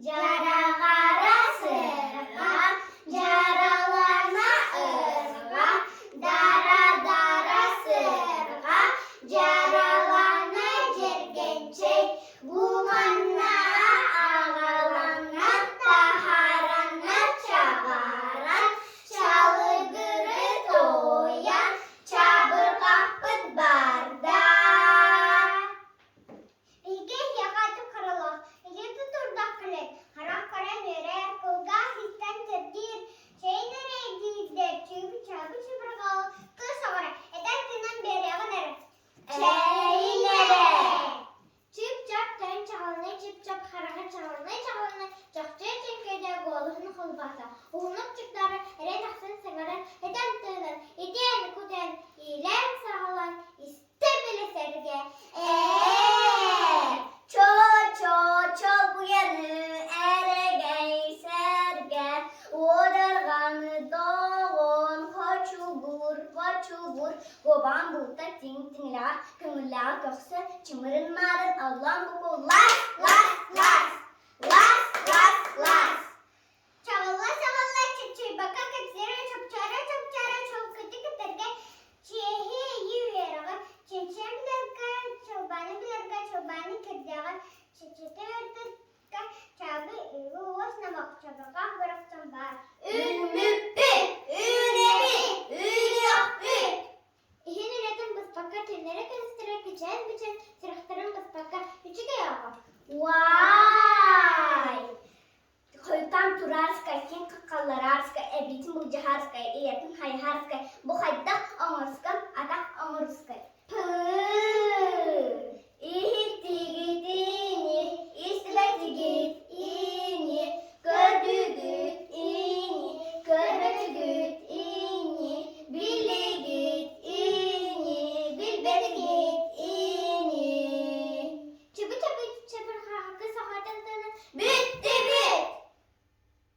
Дьараҕара сырҕа, дьаралана ырҕа, дара-дара сырҕа, дьаралана дьэргэнчэй, бу манна аҕалана таһаарана чаҕааран, чалыгыры туойан, чабырҕахпыт барда. Биһиги эһиэхэ атым харалаах, илии тутурдах кэлэн, харах көрөн үөрэр, кулгаах истэн сэргиир, чэйин эрэ диирдэр, чыыбы-чаабы чыбырҕалы кыыс оҕоро этэн тыынан биэриэҕин эрэ. Чэйин эрэ! Чып-чап тойон чаҕылынай чып-чап хараҕа чаҕылынай чаҕылынай чохчой чөҥкөйдө гуолуһун холбоото, уһуннук чугдааран эрэ тахсан саҥаран, этэн тыынан, итиэн-кутан, иилээн-саҕалаан истэ-билэ сэргэ ээ Чо-чо-чолбуйаны эрэгэй сэргэ уодарҕаны доҕон хочугур хочугур Гобаан булта тиҥ-тиҥилэҕэ көҥүллээҕэ көхсө чымырын маарын аллаан буку лас лас лас.